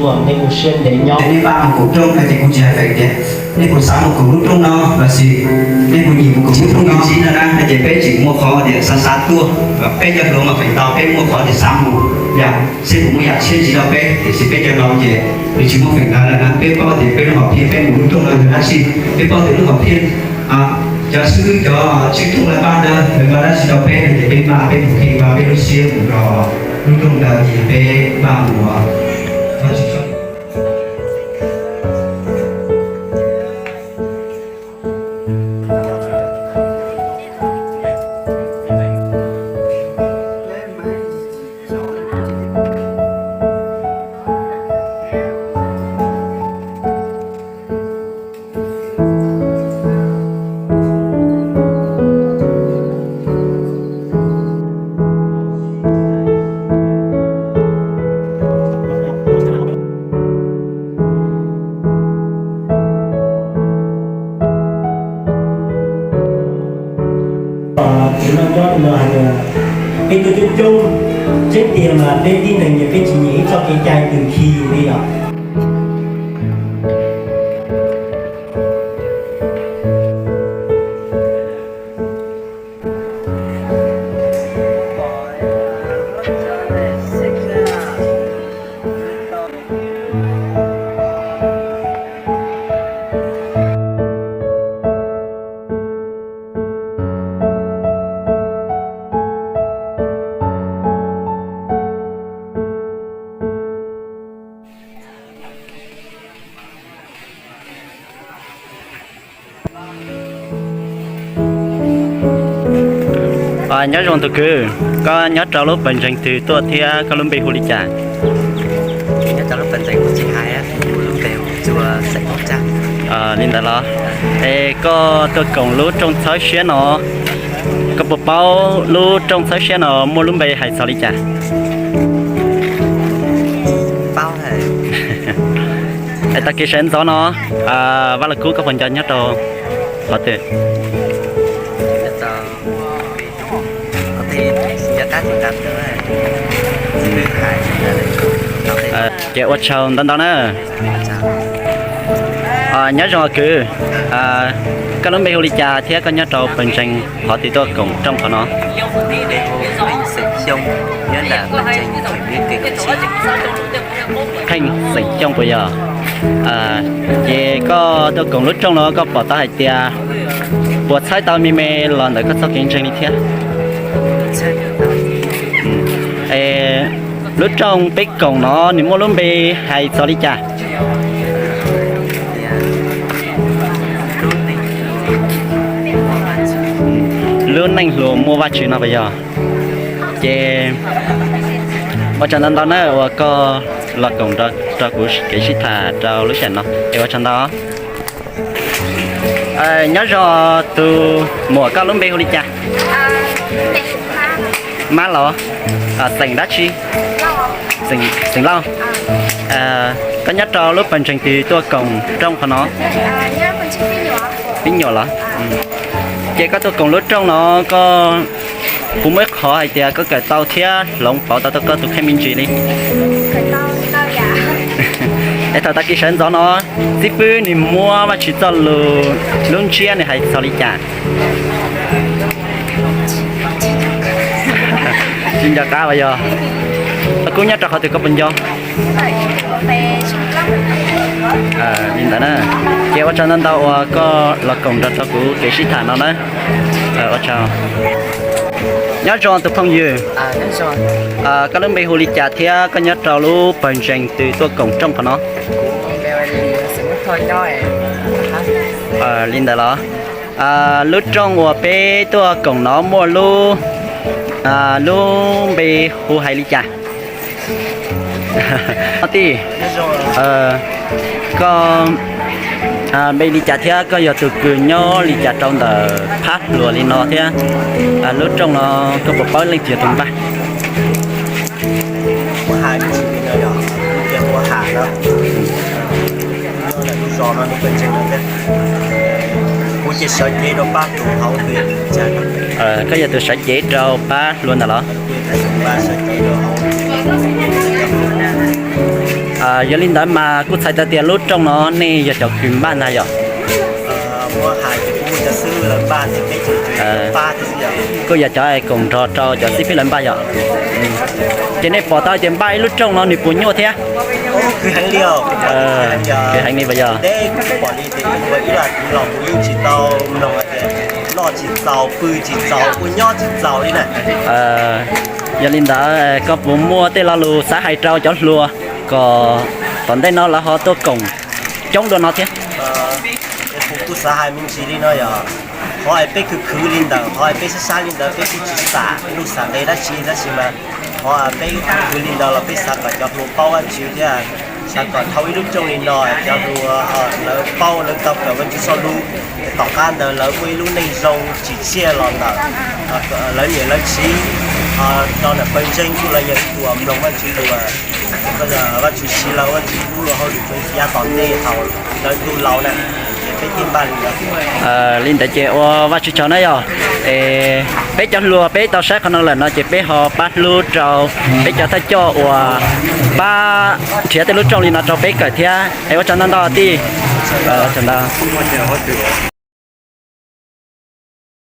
Ces nej npaj mus koom rooj no ces kuv tsis hais feem tias nej puas xav mus koom lub rooj no lossis nej puas nyiam mus koom lub rooj no no na, ces peb tseem muaj qhov tias xav xav tuaj, peb cov hluas mas feem ntau peb muaj qhov tias xav mus yom, seb puas muaj yam tshiab ntxiv rau peb, tiam sis peb cov laus ces nws tsis muaj feem ntawd lawm na. Peb paub tias peb lub hom phiaj peb mus lub rooj no yog dab tsi, peb paub tias lub hom phiaj cov xib hwb cov tswj rooj lawv npaj ntawd lawv npaj dab tsi rau peb no ces peb npaj peb mus qhia ua peb lub siab mus rau lub rooj ntawd ces peb npaj mus Kuv no nyob no hais tias peb tuaj coob coob, tseeb tiag mas peb tib neeg ces peb tsis nyiam ib txoj kev cai twg khi li os. Nyob zoo tus kwv, koj nyob rau lub pawg ntseeg twg tuaj thiab koj lub npe hu li cas? Nyob rau lub pawg ntseeg kuv tsis hais, kuv lub npe hu Txua Xeem Hmoob Tsab. Li ntawd los? Es koj tuaj koom lub rooj txhawb siab no, koj puas paub lub rooj txhawb siab no muaj lub npe hais txog li cas? Paub. Es tag kis sawv ntxov no, Vaj Lug Kub koj puas nco nyob rau qhov twg? Ces ua tsaug ntau ntau na. Nyob zoo kwv, koj lub npe hu li cas thiab koj nyob rau pawg ntseeg qhov twg tuaj koom rooj qhov no? Pheej Xeem Xyooj puas yog? Ces koj tuaj koom lub rooj no koj pom tau hais tias puas txhawb tau me me los ntawm koj txoj kev ntseeg li thiab? Lub rooj peb koom no nws muaj lub npe hais txog li cas? Lub neej hluas muaj Vajtswv no puas yog? Ces ua tsaug ntau ntau na uas koj los koom rau kuv kev sib tham rau lub sij hawm no es ua tsaug ntau. Nyob zoo tus muam, koj lub npe hu li cas? Mab los? Xeem dab tsi? Xeem Lauj. Koj nyob rau lub pawg ntseeg twg tuaj koom rooj qhov no? Pib nyuam los? Ces koj tuaj koom lub rooj no, koj puas muaj ib qhov hais tias koj kawm tau thiab hloov pauv tau koj tus kheej me ntsis li? Es thaum tag kis sawv ntxov no, xib fwb nws muab Vajtswv txoj lus lub ntsiab nws hais txog li cas? Tsis nco qab puas yog? Koj nyob rau qhov twg koj puas nco? Li ntawd na, ces ua tsaug ntau ntau uas koj los koom nrog rau kuv kev sib tham no na. Ua tsaug. Nyob zoo tus phooj ywg, koj lub npe hu li cas thiab koj nyob rau lub pawg ntseeg twg tuaj koom rooj qhov no? Li ntawd los? Lub rooj uas peb tuaj koom no muaj lub, lub npe hu hais li cas? Tij, koj npe li cas thiab koj yog tus kws nyob li cas rau ntawm phab hluas li no thiab? Lub rooj no koj puas paub leej twg yog tus npaj? Koj yog tus sawv cev rau pab hluas ntawm los? Yog li ntawd mas kuj txhais tau tias lub rooj no nej yog cov kws npaj ntag yom? Kuj yog cov koom nrog rau cov xib fwb lawv npaj yom? Ces nej pom tau tias npaj ib lub rooj no nws puas nyuaj thiab? Kws heev li puas yog? Yog li ntawd koj puas muaj tej lo lus xav hais rau cov hluas kom tom ntej no lawv ho tuaj koom coob dua no thiab? Kuv xav hais me ntsis li no yog, qhov es peb khwv khwv li ntawd, qhov es peb sab sab li ntawd peb kuj tsis xam lus xam nqe dab tsi, tab sis mas qhov peb khwv khwv li ntawd los peb xav kom cov hluas paub Vajtswv thiab xav kom dhau ib lub rooj li no cov hluas lawv paub lawv tau kawm Vajtswv txoj lus, tom qab ntawd lawv muaj ib lub neej zoo tsim txiaj los ntawm lawv niam lawv txiv, rau ntawm pawg ntseeg kuj los yog ib tug uas mloog Vajtswv lus, Vajtswv siv lawv ua Vajtswv lub luag hauj lwm rau yav tom ntej thaum lawv ntuj laus na, ces peb thiaj npaj li ntawd. Li ntawd ces ua Vajtswv tsaug na yog. Es peb cov hluas peb tau saib qhov no lawm no ces peb ho pab hlub rau peb cov thawj coj uas pab nrhiav tej lub rooj li no rau peb kawm thiab. Es ua tsaug ntau ntau tij. Ua tsaug ntau.